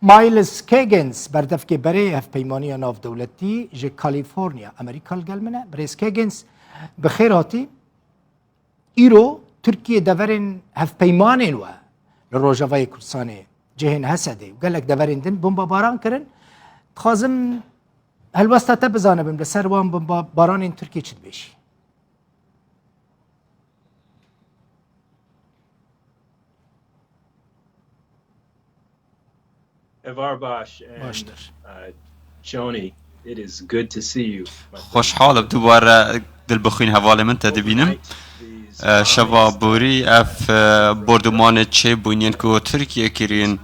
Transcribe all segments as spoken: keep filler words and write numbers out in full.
Miles Kagens, berdevkê berê hevpeymaniya navdewletî ji California, Amerîka, li gel min e. Birêz Kagens, bi xêr hatî. Îro Tirkiye deverên hevpeymanên we li Rojavayê Kurdistanê, cihên Hesedê û gelek deverên din bombabaran kirin. Dixwazim helwesta te bizanibim, li ser wan bombabaranên Tirkiye çi dibêjî? Evar Baş and, Baştir. uh, Joni, it is good to see you, my friend. Xweşhal im dubare dilbixwîn hevalê min te dibînim. Overnight, these Eh, şeva ominous borî ev, eh, bordumanê çêbûn yên ku Tirkiye kirîn,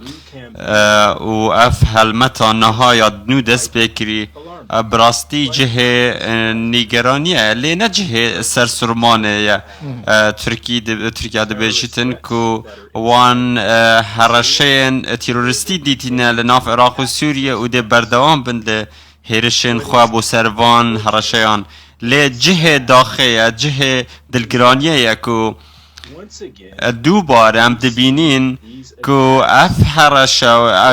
eh, û ev helmeta niha ya nû dest pê kirî, eh, bi rastî cihê, eh, nîgeraniyê ye, lê ne cihê sersirmanê ye. Eh, Tirkî di-, Tirkiye dibêjitin ku wan, eh, hereşeyên terorîstî dîtîne li nav Iraq û Sûriye û dê berdewam bin li hêrişên xwe bo ser van hereşeyan. Lê cihê daxê ye, cihê dilgiraniyê ye ku, eh, dubare em dibînin ku ev hereşe,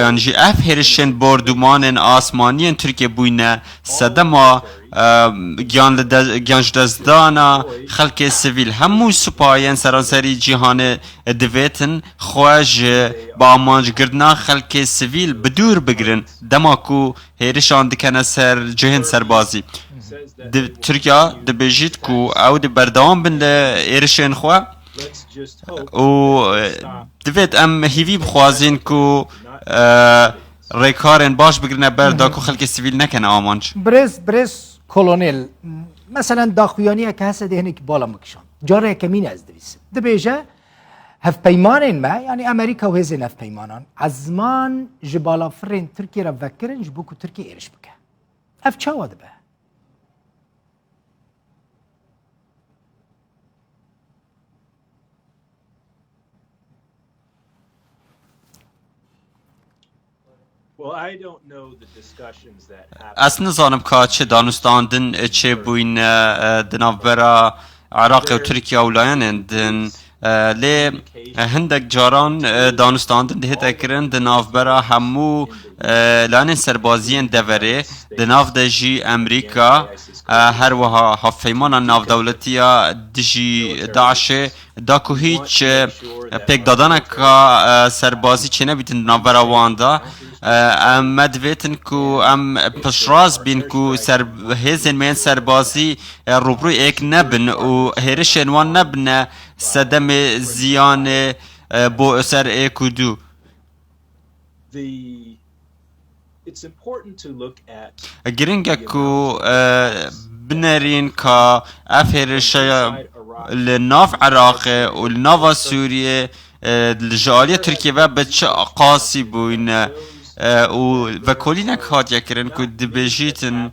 yan jî ev hêrişên bordumanên asmaniyên Tirkiye bûyne sedema, eh, giyan li de-, giyan ji destdana xelkê sivîl. Hemû supayên seranserî cîhanê divêtin xwe ji bi amancgirtina xelkê sivîl bi dûr bigirin, dema ku hêrişan dikene ser cihên serbazî. Di, Tirkiye dibêjit ku ew dê berdewam bin li êrişên xwe û, e, divêt em hîvî bixwazin ku, e, rêkarên baş bigirine ber da ku xelkê sivîl nekene amanc. Birêz, birêz Kolonel, meselen daxuyaniyeke hese dê hinekî bala min kişand. Cara yekemîn ez dibîsim. Dibêje, hevpeymanên me, yanî Amerîka û hêzên hevpeymanan, ezman ji balafirên Tirkiye re vekirin ji bo ku Tirkiye êriş bike. Ev çawa dibe? Well, I don't know the discussions that happened. Ez nizanim ka çi danûstandin çêbûyne, e, di navbera Iraqê û Tirkiye û layenên din. E, lê, e, hindek caran, e, danûstandin dihête kirin di navbera hemû, e, layenên serbaziyên deverê, di nav de jî Amerîka, e, her wiha hevpeymana navdewletî ya dijî DAIŞê, da ku hîç, e, pêkdadaneka, e, serbazî çênebîtin di navbera wan de. E, em me divêtin ku em piştrast bîn ku ser-, hêzên me yên serbazî, e, rûbirû êk nebin û hêrişên wan nebine sedemê ziyanê, e, bo ser êk û du. Giring e ku, e, binerîn ka ev hêrişe li nav Iraqê û li nava Sûriyê, e, li ji aliyê Tirkiyê ve bi çi qasî bûyne, e, û vekolînek hatiye kirin ku dibêjîtin,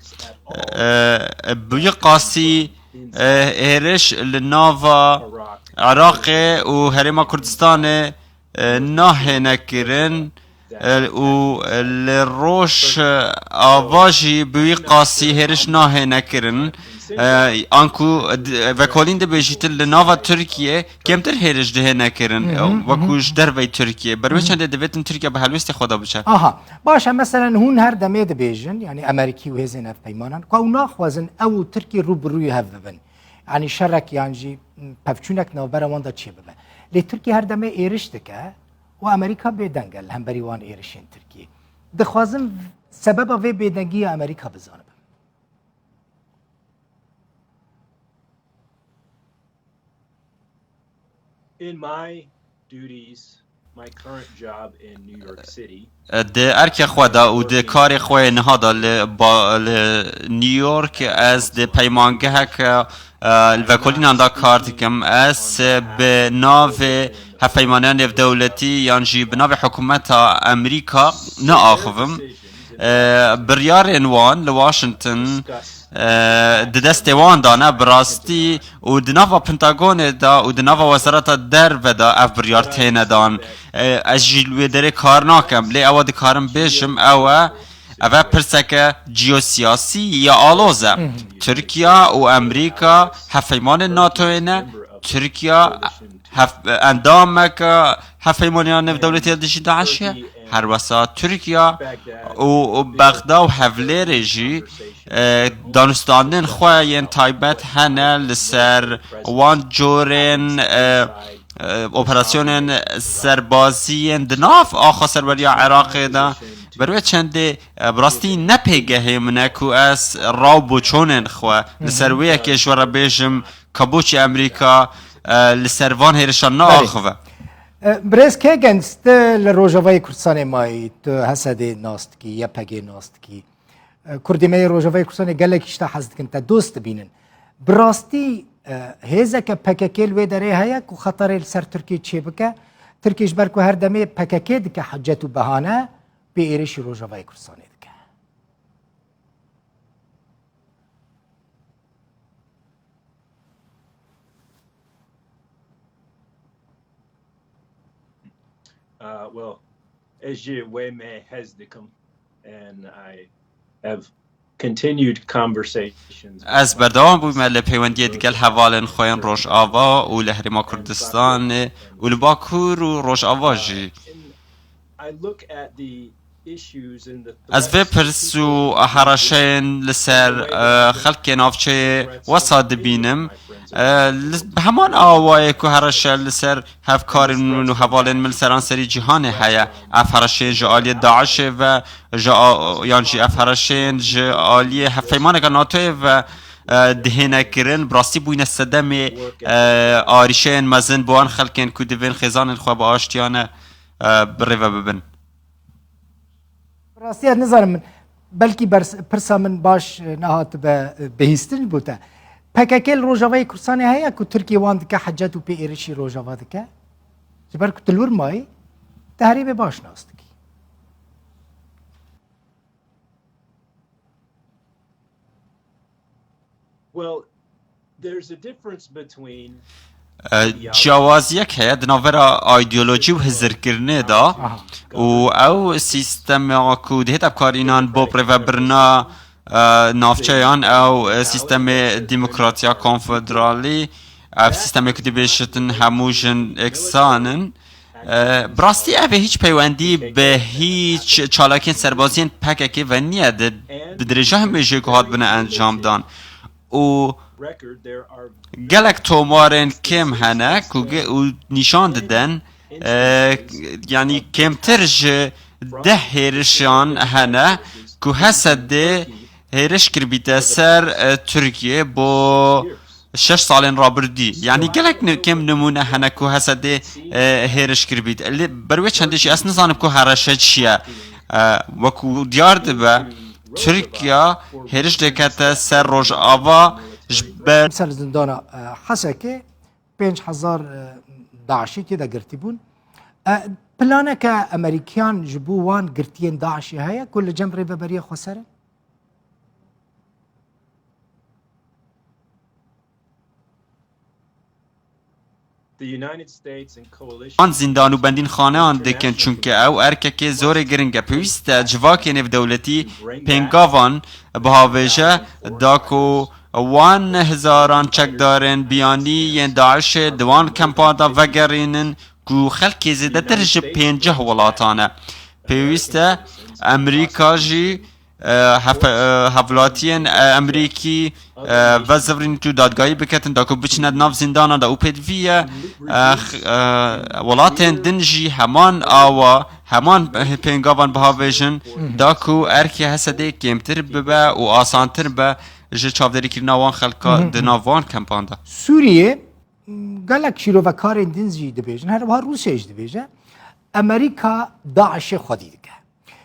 e, bi wî qasî, e, hêriş li nava Iraqê û Herêma Kurdistanê, e, nahêne kirin, e, û li Rojava jî bi wî qasî hêriş nahêne kirin. E, anku di-, vekolîn dibêjîtin li nava Tirkiyê kêmtir hêriş dihêne kirin, Hı hı, e, hı hı. Wekû ji derveyî Tirkiyê. Ber wê Hı hı. çendê divêtin Tirkiye bi helwestê xwe de biçe. Aha, baş e, meselen hûn her demê dibêjin, yanî Amerîkî û hêzên hevpeymanan, ku ew naxwazin ew û Tirkiye rû bi rûyê hev bibin. Yanî şerek yan jî pevçûnek navbera wan de çêbibe. Lê Tirkiye her demê êriş dike û Amerîka bêdeng e li hemberî wan êrişên Tirkiyê. Dixwazim sebeba vê bêdengiyê Amerîka bizanibim. In my duties, my current job in New York City, Di erkê xwe de û di karê xwe yê niha de li ba-, li New York, ez di peymangeheke, e, li vekolînan de kar dikim. Ez bi navê Hevpeymaniya Nêvdewletî yan jî bi navê Hikûmeta Amerîka naaxivim. E, biryarên wan li Washington, e, di destê wan de ne, bi rastî û di nava Pentagonê de û di nava Wezareta Derve de ev biryar têne dan. E, ez jî li wê derê kar nakim, lê ewa dikarim bêjim, ew e, ev e pirseke ciyosiyasî ya aloz e. Hı hı. Tirkiye û Amerîka hevpeymanên NATOyê ne. Tirkiye hev-, endameke Hevpeymaniya nêvdewletî ya dijî DAIŞê, her wesa Tirkiye û, û Bexda û Hevlêrê jî, e, danûstandin xwe yên taybet hene li ser wan corên, e, e, operasyonên serbazî yên di nav axa serweriya Iraqê de. Ber wê çendê, e, bi rastî ne pêgehê min e ku ez raw boçonên xwe li ser wê yekê ji we re bêjim, ka boçî Amerîka, e, li ser van hêrişan Belê. naaxive. E, Birêz Kegend, tu li Rojavayê Kurdistanê mayî, tu H S D'ê nas dikî, Y P G'ê nas dikî. E, Kurdê me yê Rojavayê Kurdistanê gelek ji te hez dikin, te dost dibînin. Bi rastî, e, hêzeke P K K li wê derê heye ku xeterê li ser Tirkiyê çêbike? Tirkiye ji ber ku her demê P K K dike hecet û behane, pê êrişî Rojavayê Kurdistanê dike. Uh, well, ez jî wê me hez dikim, and I have continued conversations with Ez berdewam bûme li peywendiyê digel hevalên xwe yên Rojava û li Herêma Kurdistanê û li Bakur û Rojava jî. I look at the issues and the Ez vê threats pirs û hereşeyên li ser, e, xelkê navçeyê wesa dibînim. E, li, bi heman awayê ku hereşe li ser hevkarên min û hevalên min li seranserî cîhanê heye. Ev hereşeyên ji aliyê DAIŞê ve, ji a-, yan jî ev hereşeyên ji aliyê hevpeymaneke NATOyê ve, e, dihêne kirin, bi rastî bûyne sedemê, e, arîşeyên mezin bo wan xelkên ku divên xêzanên xwe bi aştiyane, e, bi rê ve bibin. Rastî ez nizanim, belkî bers-, pirsa min baş, e, nehatibe, e, bihîstin bo te. P K K li Rojavayê Kurdistanê heye ku Tirkiye wan dike hecet û pê êrişî Rojava dike? Ji ber ku tu li wir mayî, te herêmê baş nas dikî. Well, there's a difference between E, ciyawaziyek heye di navbera ideolojî û hizirkirinê de Aha. û ew sîstema ku dihête bikarînan bo birêvebirina, e, navçeyan, ew, e, sîstemê demokratiya konfederalî, ev sîstemê ku dibêjin hemû jin eksan in. E, bi rastî ev ê hîç peywendî bi hîç çalakiyên serbaziyên P K K ve niye. Di, di dirêja hemê jê ku hatibine encamdan û gelek tomarên kêm hene ku ge-, û nîşan didin, e, yanî kêmtir ji deh hêrişan hene ku H S D'ê hêriş kiribîte ser, e, Tirkiye bo şeş salên rabirdî. Yanî gelek ni-, kêm nimûne hene ku H S D'ê, e, hêriş kiribît. Lê ber wê çendê jî ez nizanim ku hereşe çi ye. E, wekû diyar dibe, Tirkiye hêriş dikete ser Rojava ji ber Ser zindana, e, Hesekê pênc hezar, e, DAIŞî tê de girtî bûn. E, planeke Amerîkiyan ji bo wan girtiyên DAIŞê heye ku li cem rêveberiya xweser in? The United States and coalition An zîndan û bendînxaneyan dikin, çunke ew erkekê zorê giring e. Pêwîst e civakê nêvdewletî pêngavan bihavêje, da ku wan hezaran çekdarên biyanî yên DAIŞê di wan kempan de vegerînin ku xelkê zêdetir ji pêncî welatan e. Pêwîst e Amerîka jî e, hef-, e, hevlatiyên, e, Amerîkî, e, vezivirîn û dadgahî biketin, da ku biçine di nav zîndana de û pêdivî ye, e, x-, e, welatên din jî heman awa, heman pêngavan bihavêjin, da ku erkê Hesedê kêmtir bibe û asantir be ji çavdêrîkirina wan xelka di nav wan kempan de. Sûriyê, gelek şîrovekarên din jî dibêjin, her wiha Rûsya jî dibêje, Amerîka DAIŞê xwedî dike.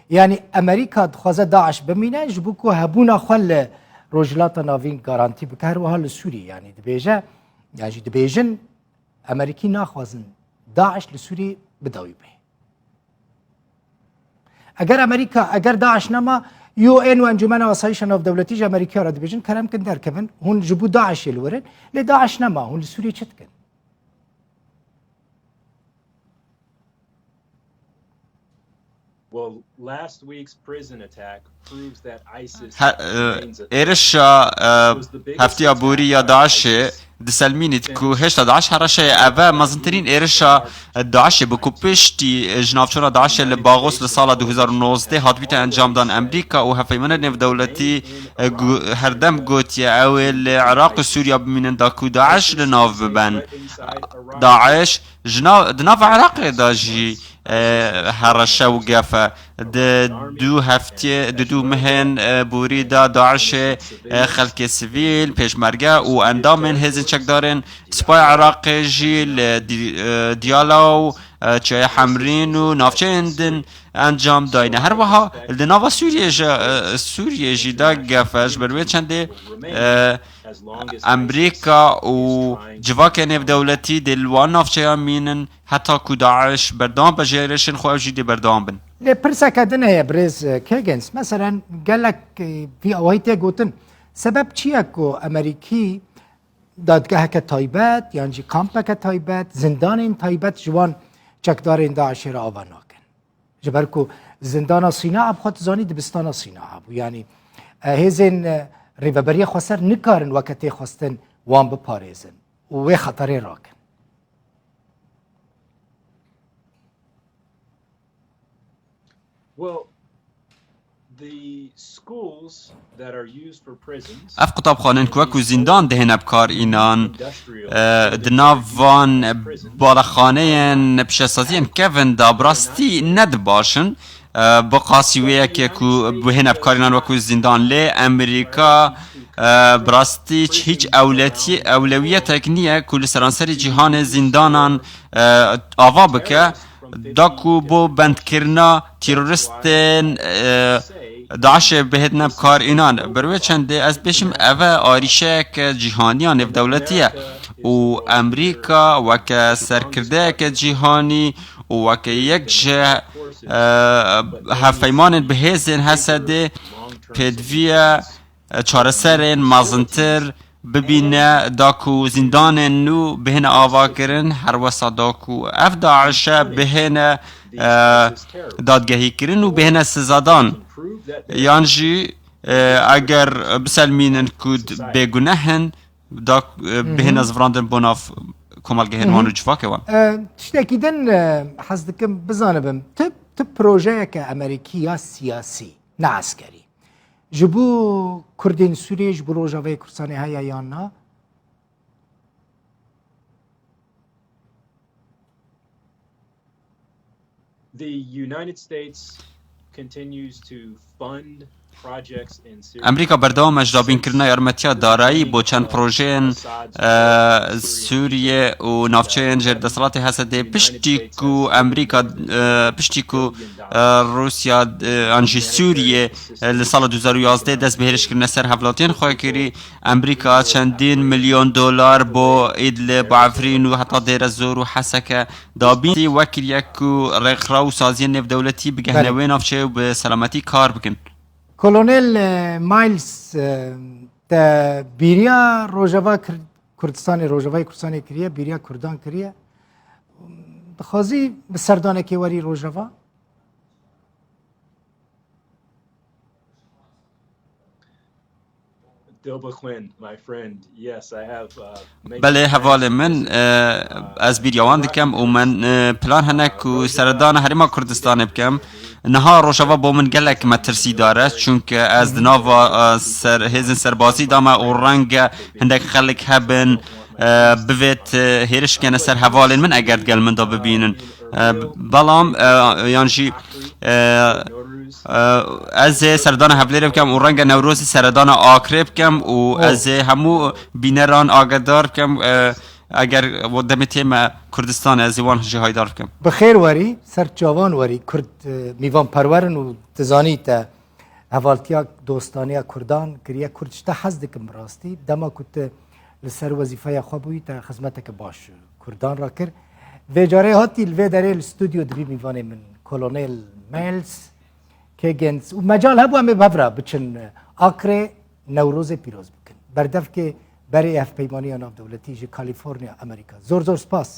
Yanî Amerîka dixwaze DAIŞ bimîne, ji bo ku hebûna xwe li Rojhilata Navîn garantî bike, her wiha li Sûriyê, yanî dibêje, yan jî dibêjin, Amerîkî naxwazin DAIŞ li Sûriyê bi dawî bê. Eger Amerîka, eger DAIŞ nema, U N û Encûmena Asayîşa Navdewletî ji Amerîkaya re dibêjin, kerem kin derkevin, hûn ji bo DAIŞê li wir in, lê DAIŞ nema, hûn li Sûriyê çi dikin? Well, He, e, êrişa, e, heftiya borî ya DAIŞê diselmînît ku hêşta DAIŞ hereşe ye. Ev e mezintirîn êrişa DAIŞê bû ku piştî, e, ji navçona DAIŞê li Baxos li sala du hezar û nozdeh hatbîte encamdan. Amerîka û hevpeymanên nêvdewletî, e, gu-, herdem gotiye ew ê li Iraq û Sûriya bimînin da ku DAIŞ li nav biben. DAIŞ ji nav, di nava Iraqê de jî, e, hereşe û gef e. Di du heftê, di du mehên, e, borî de DAIŞê, e, xelkê sivîl, pêşmerge û endamên hêzên çekdarên Sipaya Iraqê jî li Di-, e, Diyala û, e, Çiyayê Hemrîn û navçeyên din encam dayne. Her wiha li nava Sûriyê jî, e, Sûriyê jî de gef e. Ji ber wê çendê, e, Amerîka û civakê nêvdewletî dê li wan navçeya mînin heta ku DAIŞ berdewam be ji êrişên xwe, ew jî dê berdewam bin. Lê pirseke din heye birêz, e, Higgins. Meselen gelek, e, vî awayî tê gotin. Sebeb çi ye ku Amerîkî dadgeheke taybet yan jî kampeke taybet, zindanên taybet ji wan çekdarên DAIŞê re ava nakin? Ji ber ku zindana Sînaa bi xwe tu zanî dibistana Sînaa bû. Yanî, e, hêzên, e, rêveberiya xweser nikarin weke tê xwestin wan biparêzin û wê xeterê rakin. Well, the schools that are used for prisons Ev qutabxanên ku wekû zîndan dihêne bi kar înan, e, di nav van balexaneyên pişesaziyên kevin de bi rastî ne di baş in. E, bi qasî wê yekê ku bihêne bi kar înan wekû zîndan lê Amerîka, e, bi rastî hîç ewletî-, ewlewiyetek niye ku li seranserî cîhanê zîndanan, e, ava bike. Da ku bo bendkirina teroristên, e, DAIŞê bihêtine bi kar înan. Ber wê çendê ez bêjim, ev e arîşeyeke cîhanî ya nêvdewletî ye û Amerîka weke serkirdeyeke cîhanî û weke yek ji, e, hevpeymanên bi hêzên Hesedê pêdivî ye çareserên mezintir bibîne, da ku zîndanên nû bihêne avakirin, her wesa da ku ev DAIŞe bihêne, e, dadgehîkirin û bihêne sizadan. Yan jî, e, eger biselmînin ku d-, bêguneh in, da, e, bihêne zivirandin bo nav komelgehên wan û civakê wan. E, tiştekî din, e, hez dikim bizanibim. Tu, tu projeyeke Amerîkî ya siyasî, ne eskerî. Ji bo Kurdên Sûriyê, ji bo Rojavayê Kurdistanê heye yan na? The United States continues to fund projects in Syria. Amerîka berdewam e ji dabînkirina yarmetiya darayî bo çend projeyên, e, Sûriyê û navçeyên jêr desthilatê Hesedê. Piştî ku Amerîka, e, piştî ku, e, Rûsya, e, an jî Sûriyê, e, li sala du hezar û yazdeh dest bi hêrişkirine ser hevlatiyên xwe kirî, Amerîka çendîn milyon dolar bo Îdlib, Efrîn û heta Dêre Zor û Heseke dabîn. Wekî yek ku rêkxiraw û saziyên nêvdewletî bigehne Belê. wê navçeyê û bi selametî kar bikin. Kolonel, e, Miles, e, te bîriya Rojava Kir-, Kurdistanê, Rojavayê Kurdistanê kiriye, bîriya Kurdan kiriye. Dixwazî bi serdanekê werî Rojava? Dilba Quinn, my friend, yes, I have, uh, many Belê, hevalê min, e, ez bîriya wan dikem û min, e, plan hene ku seredana Herêma Kurdistanê bikem. Niha Rojava bo min gelek metirsîdar e, çunke ez di nava, e, ser, hêzên serbazî de me û renge hindek xelk hebin, e, bivêt, e, hêriş bikene ser hevalên min eger digel min de bibînin. E, belam, e, yan jî, e, e, ez ê serdana Hevlêrê bikem û renge Newrozî seredana Akrê bikem û Oh. ez ê hemû bîneran agedar bikem, e, eger demê tê me Kurdistan, ez ê wan jî haydar bikim. Bi xêr werî, ser çavan werî, Kurd, e, mîvanperwer in û dizanî te hevaltiya dostaniya Kurdan kiriye. Kurd ji te hez dikin bi rastî. Dema ku tu li ser wezîfeya xwe bûyî, te xizmeteke baş Kurdan re kir. Vê carê hatî li vê derê li stûdyo dibî mîvanê min Kolonel Miles Higgins û mecal hebû em ê bi hev re biçin Akrê, Newrozê pîroz bikin. Berdevkê berê hevpeymaniya navdewletî ji Kaliforniya, Amerîka. Zor zor spas.